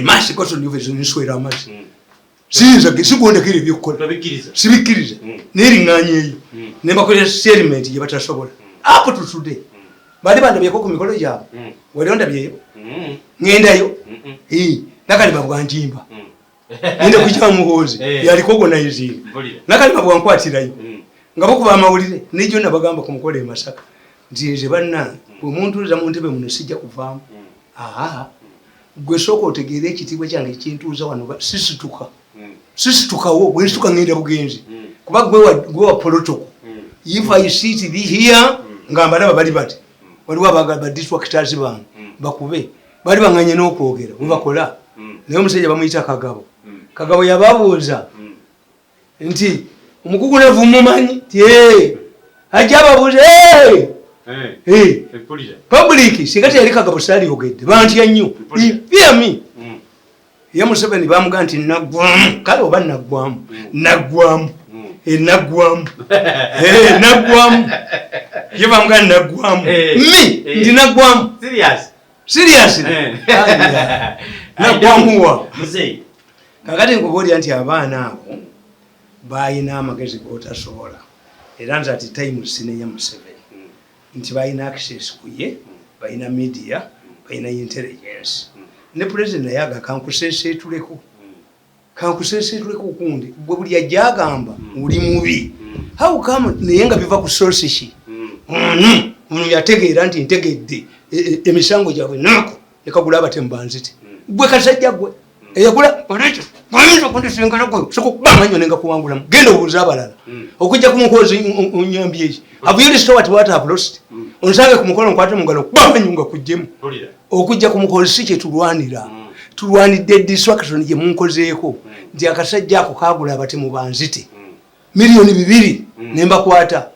maasi gosoninswera amazzi siyinza sigondekera ebyokukola sibikkiriza neriŋŋanya eyo nembakolera settlement gye batasobola. Up to today bali bandabyeko ku mikolo gyabwe? Wali ondabyeyo ŋŋendayo Nakalema bwanjimba ngenda kujja Muhoozi yaliko organizing. Nakalema bwankwatirayo nga bakuba amawulire nejo nabagamba ku mukolo e Masaka nti nze bannange bwe muntuuza mu ntebe muno sijja kuvaamu. Aa, gwe sooka otegeere ekitiibwa kyange kintuuza wano. Sisituka, sisitukawo. Bwe nsituka ngenda bugenzi kuba gwe wa protocol. If I sit here nga mbalaba bali bati waliwo ba distractors bange bakube bali baŋŋanye n'okwogera bwe bakola. Naye omusajja bamuyita Kagabo. Kagabo yababuuza nti omukukunavu mumanyi ti ajja ababuuza public. Singa teyali Kagabo saaliyogedde, bantya nnyo. Fear me. Ye Museveni bamugaa nti naggwamu, kale oba naggwamu, naggwamu, naggwamu, naggwamu. Ye bamugaa naggwamu me nti naggwamu seriously, naggwamuwa. Kakati nkubuulira nti abaana abo balina amagezi gotasobola, era nze ati time sinenya Museveni nti balina access ku ye, balina media, balina intelligence. Ne president naye aga kankuseeseetuleko, kankuseeseetuleko kundi bwe buli ajja agamba oli mubi, how come? Naye nga biva ku source ki? Ono ono yategeera nti ntegedde emisango gyabwe nako nekagula abatemu banzite. Gwe kasajja gwe eyagula olekyo oyinza okundisinkana gwe sikukuba amanyo nenga kuwangulamu. Genda obuuze abalala okujja ku Mukozi onyambye eki? Have you restored what have lost? Onsange ku mukolo nkwate mungalo kuba amanyo nga kujjemu. Okujja ku Mukozi si kyetulwanira. Tulwanidde distraction gye munkozeeko nti akasajja ako kagula abatemu banzite 2 million ne mbakwata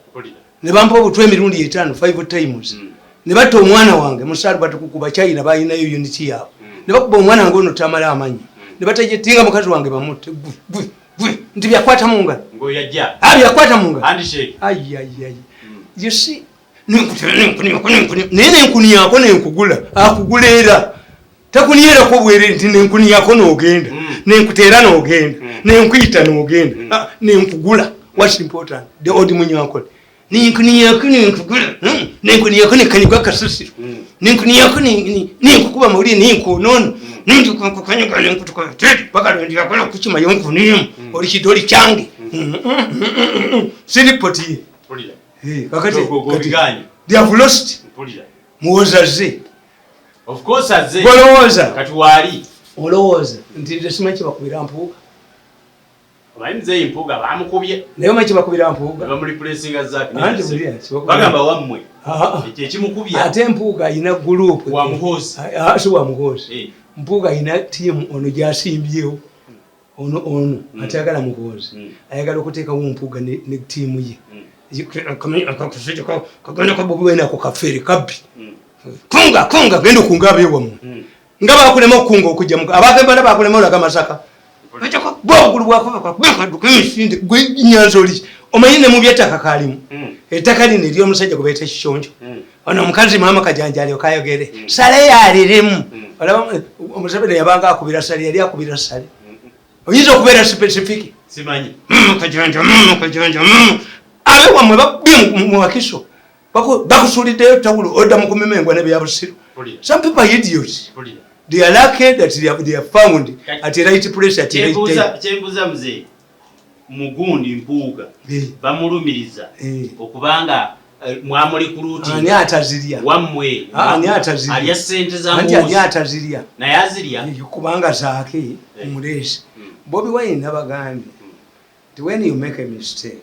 ne bampa obutwa emirundi etaano, five times, ne batta omwana wange musaali batukukuba China, balinayo unit yaabwe, ne bakuba omwana wange ono tamala amannya, ne batajetinga mukazi wange bamutte. Gwe, gwe, gwe nti byakwata mu ngalo. Ng'oyo ajja. Ah, byakwata mu ngalo. Handshake. Ayayay, you see, nenkutera, nenkuniako, nenkuni, naye nenkuniako, nenkugula, akugula era takuniyerako bwere nti nenkuniako n'ogenda, nenkuteera n'ogenda, nenkuyita n'ogenda. Ah, nenkugula. What's important, the old Munyankole, nenkuniako, nenkugula, nenkuniako, nekanyigwa kasasiro, nenkuniako, nenkukuba mawulire, nenkonoona, nentukanyaga, nenkutuka paka lwendiyakola kukimayo nkunimu oli kidoli kyange siripoti ye. Mpulira. Eh, kakati Gobiganye. They have lost. Mpulira. Muwoza ze. Of course azze. Golowooza. Kati waali. Olowooza nti nze simanyi kyebakubira Mpuuga? Omanyi muzeeyi Mpuuga bamukubye. Naye omanyi kyebakubira Mpuuga? Bamureplacinga Zack. Anti bulya, kyebakubira- Bagamba wammwe. Ah, ah. Ekyo ekimukubya. Ate Mpuuga ayina group. Wa Muhoozi. Ah, si wa Muhoozi. Eh. Mpuuga ayina tiimu ono gyasimbyewo ono atayagala Muhoozi, ayagala okuteekawo Mpuuga ne tiimu ye. Kagenda kabobi wine ako kafeere kabbi. Kunga, kunga, genda okunga abewammwe nga bakulema okukunga okujja abagembala bakulema olaga Masaka bwobugulu bwakubakaduka gwe nyanza oli omanyi ne mu byettaka kalimu ettaka lino eryomusajja gwe bayita Kiconjo. Ono omukazi maama Kajanja alyoka ayogere sale yalirimu. Olaba Omuseveni yabanga akubira sale, yali akubira sale, oyinza okubeera specific. Simanyi. Mama Kajanja, mama Kajanja, mama abe wammwe bakubye mu Wakiso, bakusuuliddeyo tawulo odda mu kumemengwa nebyabusiru. Mpulira. Some people are idiots. Mpulira. They are lucky that they are found at the right place at the right time. Kyembuuza muzeeyi, mugundi Mpuuga bamulumiriza okubanga mwamulikuluti. Ani atazirya? Wammwe. Ah, ani atazirya? Alya sente za Anti ani Muhoozi. atazirya? Naye azirya. Kubanga zaake omuleesi. Bobi Wine nabagambye nti when you make a mistake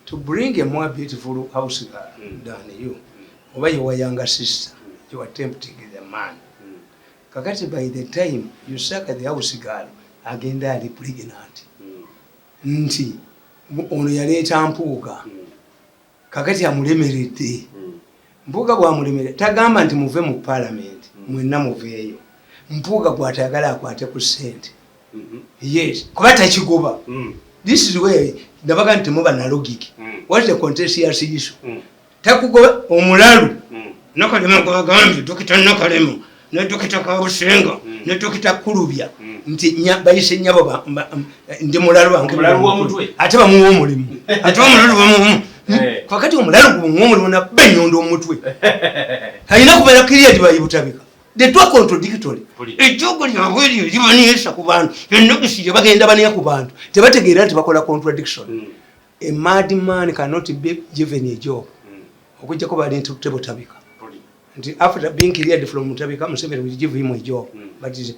to bring a more beautiful house girl than you oba your younger sister, you are tempting the man. Kakati by the time you sack the house girl, agenda ali pregnant. Nti ono yaleeta Mpuuga, kakati amulemeredde. Mpuuga bwamulemere tagamba nti muve mu parliament mwenna muveeyo. Mpuuga gwatayagala akwate ku ssente. Yes, kuba takigoba. This is where nabaga nti muba na logic. What's the contentious issue? Takugoba omulalu. Nakalema gwagambye Dokita Nakalema ne Dokita Kabusenga ne Dokita Kulubya nti bayise nyabo ndi mulalu wange. Omulalu w'omutwe. Ate bamuwa omulimu, ate omulalu bamuwa. Eh. Kakati omulalu gumuwa omulimu nabba enyondo omutwe, alina kubeera cleared by Butabika. The two are contradictory. Mpulira. Ejjogo lyabwe eryo libaniisa ku bantu, enogisi gye bagenda baniya ku bantu, tebategeera nti bakola contradiction. A mad man cannot be given a job okujjako bali nti Butabika Mpulira. nti after being cleared from Mutabika, Museveni will give him a job. But is,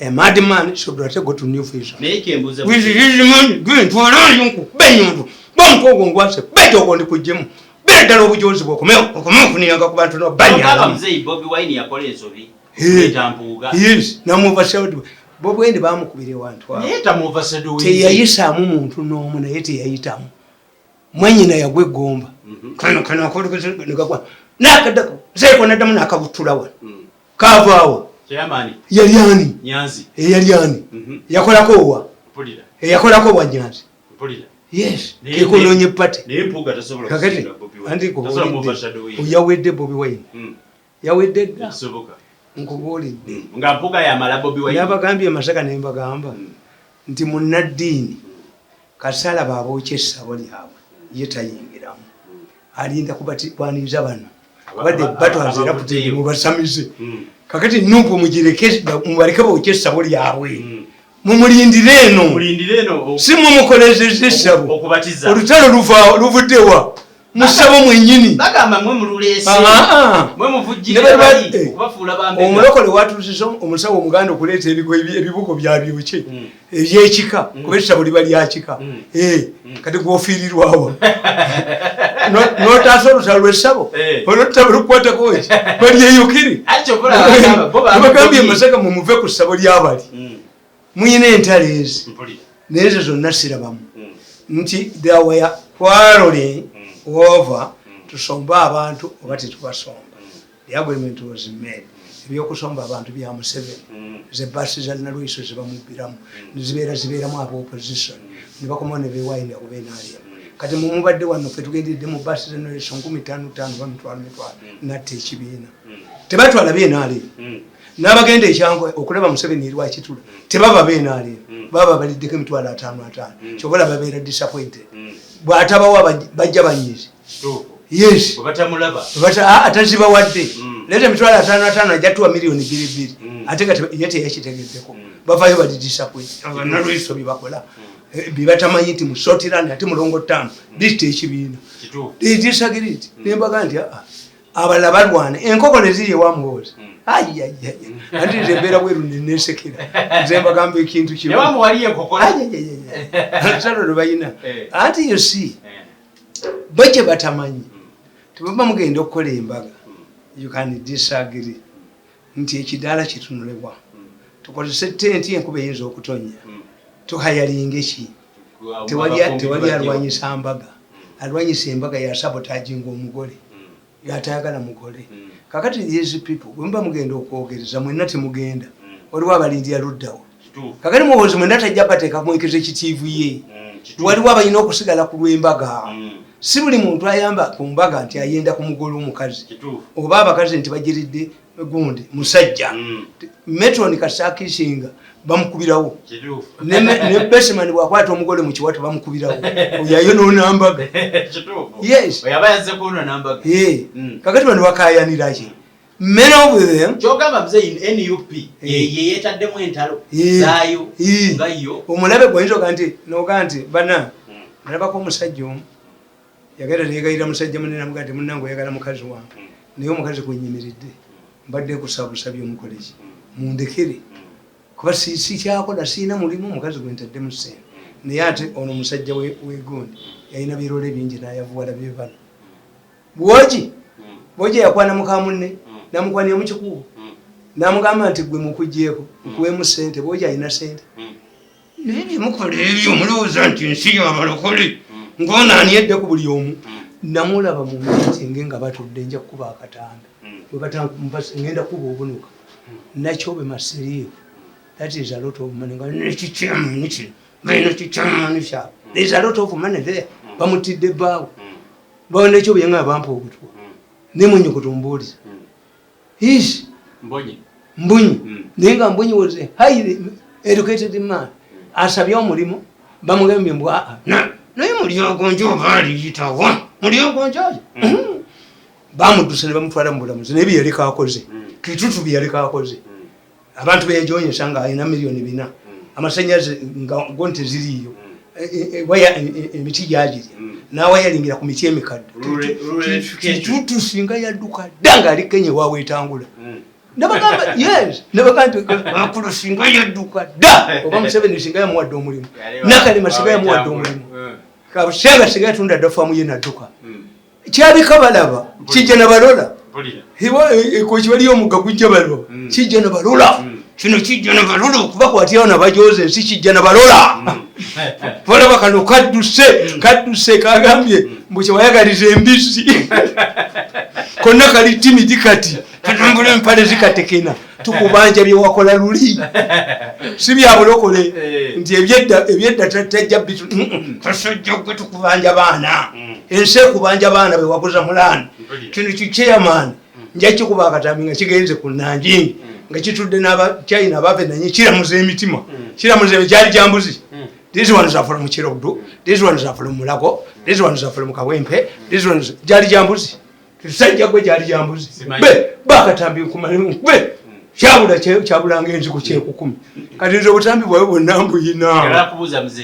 a mad man should not go to New Vision Naye kyembuuza with his money. Gwentwalayo nkuba enyondo bamutu ogwo ngwase bejogo ndikuggyemu beera ddala obujozi bwokome okome okuniyanga ku bantu Ogamba nobanyala. muzeeyi Bobi Wine yakola ensobi leeta Mpuuga. Yes, namuva. Bobi Wine bamukubira ewantu awo. Naye tamuovershadowing. Teyayisaamu muntu n'omu, naye teyayitamu mwenyina yagwa eggomba. Kano kano akolekagwa nakaddako zeeko naddamu nakabutula wano kavaawo. Chairman. Yali ani? Nyanzi. Eyali ani? Yakolako owa? Mpulira. Eyakolako wa Nyanzi? Mpulira. Yes, kekonoonye party. Naye Mpuuga tasobola Kakati kusinga Bobi Wine. anti Tasobola muovershadowing. oyawedde Bobi Wine. Yawedde dda. Kisoboka. Nkubuulidde. Nga Mpuuga yamala Bobi Wine. Nabagambye Masaka ne mbagamba nti munnaddiini kasala babookya essabo lyabwe ye tayingiramu, alinda kwaniriza bano kubadde batwaza era abavuddeyo. mubasamize. Kakati NUP mugireke, mubaleke bookya essabo lyabwe, mumulindire eno. Mulindire eno Si mumukolezeza essabo. okubatiza. Olutalo luvuddewa? Musabo mwennyini. Bagamba mwe mululeese. Ah, ah. Mwe muvujjirira Ne bali bali okubafuula bambega. Omulokole watuusiza omusawo omuganda okuleeta ebibuko byabyokye ebyekika, kuba essabo liba lyakika. Eh, kati gwofiirirwawa? Notaasa olutalo lwessabo, olutalo lukwatako eki balyeyukiri. Bagambye Masaka mumuve ku ssabo lyabali muyina entalo ezi nezo zonna sirabamu nti they were quarreling over tusomba abantu oba tetubasomba. The agreement was made. Ebyokusomba abantu bya Museveni, ze basi za Nalwiso zebamubbiramu zibeera zibeeramu aba opposition nebakomawo nebewayinira ku benalya. Kati mumubadde wano fe tugendedde mu basi za Nalwiso 5,000 ba mitwalo mitwalo natta ekibiina tebatwala benalya n'abagenda ekyangu okulaba Museveni erwakitula tebaba benalya, baba baliddeko 5,000 5,000. Kyobola babeera disappointed bw'atabawa bajja banyizi. Yes, atazibawadde leeta 5,000 5,000 ajja tuwa miliyoni 2 2, ate nga ye teyakitegeddeko. Bavayo bali disappointed. Nalwiso byebakola byebatamanyi nti musotirani ate mulongo ttaano disita ekibiina disagreed. Nembaga nti aa abalala balwana enkoko neziri ewa Muhoozi. Ayayaya, anti nze embeera bweru nenesekera nze mbagamba ekintu kimu lutalo lwe balina. Anti you see, bo kye batamanyi tebaba mugenda okukola embaga, you can disagree nti ekidaala kitunulebwa tukozese tenti, enkuba eyinza okutonya, tuhayalinge ki. Tewali alwanyisa mbaga. Alwanyisa embaga yasabotaginga omugole, yatayagala mugole. Kakati these people bwemuba mugenda okwogereza mwenna temugenda, waliwo abalindira luddawo. Kakati Muhoozi mwenna tajja bateeka mu executive ye, waliwo abalina okusigala ku lw'embaga. Si buli muntu ayamba ku mbaga nti ayenda ku mugole omukazi oba abakazi nti bagiridde gundi musajja. Matron kasakisinga bamukubirawo, ne bestman bwakwata omugole mu kiwato bamukubirawo, oyo ayonoona mbaga. Yes. Kakati bano bakayaniraki? Many of them Kyogamba muzeyi NUP ye yetaddemu entalo zaayo nga yo. Omulabe gwoyinza oga nti noga nti bana nalabako omusajja omu yagenda neyegayira musajja munene namugaa nti munange oyagala mukazi wange, naye omukazi kwenyimiridde mbadde nkusabusabye omukoleki mundekere kuba sikyakola siina mulimu omukazi gwentaddemu sente. Naye ate ono omusajja wegundi yalina birole bingi nayavuwala bye bano bwogi bwogi yakwana muka munne namukwanira mukikubo namugamba nti gwe mukugyeko nkuwemu sente. Bwogi alina sente naye byemukola ebyo mulowooza nti nsi yabalokole ngonaani edde ku buli omu. Namulaba mu meeting nga batudde nja kukuba akatambi ngenda kuba obunuka nakyobe masiriivu. That is a lot of money nga nekikyamani kino balina kikyamani kyabwe. There is a lot of money there. Bamutidde bbaawe bawo nekyobe yanga bampa obutwa nemwenyukutumbuuliza is Mbunyi. Naye nga Mbunyi was a highly educated man. Asabye omulimu bamugambye mbu aa naye mulyogonja oba aliyitawa mulyogonja oyo bamuddusa ne bamutwala mu bulamuzi. Naye byeyaleka akoze Kitutu byeyaleka akoze abantu beyajonyesa nga alina miliyoni 4 amasanyalaze nga go nteziriiyo, waya emiti gyagirya nawayalingira ku miti emikadde. Kitutu singa yadduka dda ngaali Kenya ewawetangula. Nabagamba yes, nabagamba nti akulu singa yadduka dda oba Museveni singa yamuwadde omulimu, Nakalema singa yamuwadde omulimu, Kabusenga singa yatunda dda faamu ye nadduka. Kyabika balaba kijja nabalola waliyo omugga gujja balaba kijja nabalola kino kijja nabalola okubakwatirawo nabajoza ensi kijja nabalola balaba kano kadduse kadduse kagambye mbu kyewayagaliza embizzi konna kali timidi kati katambula empale zikatekena tukubanja byewakola luli si byabulokole nti ebyedda tajja bitu kasajja gwe tukubanja baana ensi ekubanja baana bewaguza mulani kino kichairman nja kikuba akatambi nga kigenze ku Nanjing nga kitudde n'abachina abava nanye kiramuza emitima kiramuza gyali gyambuzi. These ones are from Kiruddu, these ones are from Mulago, these ones are from Kawempe, these ones gyali gyambuzi kisajja gwe gyali gyambuzi be bakatambi nkumale kyabula kyabulanga enziku kyekukumi. Kati nze obutambi bwawe bwonna mbuyina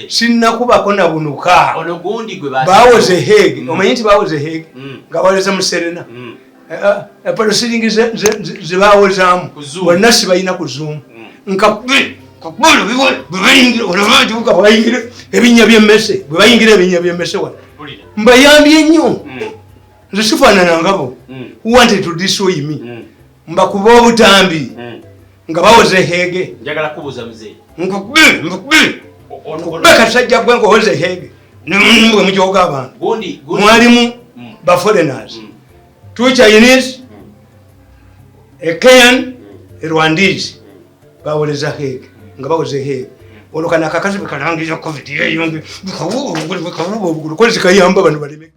sinnakubako na bunuka. Bawoze Hague, omanyi nti bawoze Hague nga bawoleza mu Serena proceeding zebawozaamu bonna sibalina ku Zoom nkakube bwebayingira ebinya byemmese bwebayingira ebinya byemmese wano. Mbayambye nnyo. Nze sifaanana ngabo who wanted to destroy me. Mbakuba obutambi nga bawoze Hague. Njagala kubuuza, muzeeyi. Nkukube, nkukube, nkukube, kasajja gwe, nkuwoze Hague bwe mujoga abantu. Gundi, gundi. Mwalimu ba foreigners, two Chinese, a Kenyan, a Rwandese, bawoleza Hague nga bawoze Hague. Olwo kano akakazi bwekalangiza COVID yeyonge, bukawuba obugulu, bukawuba obugulu, kozi kayamba bano baleme.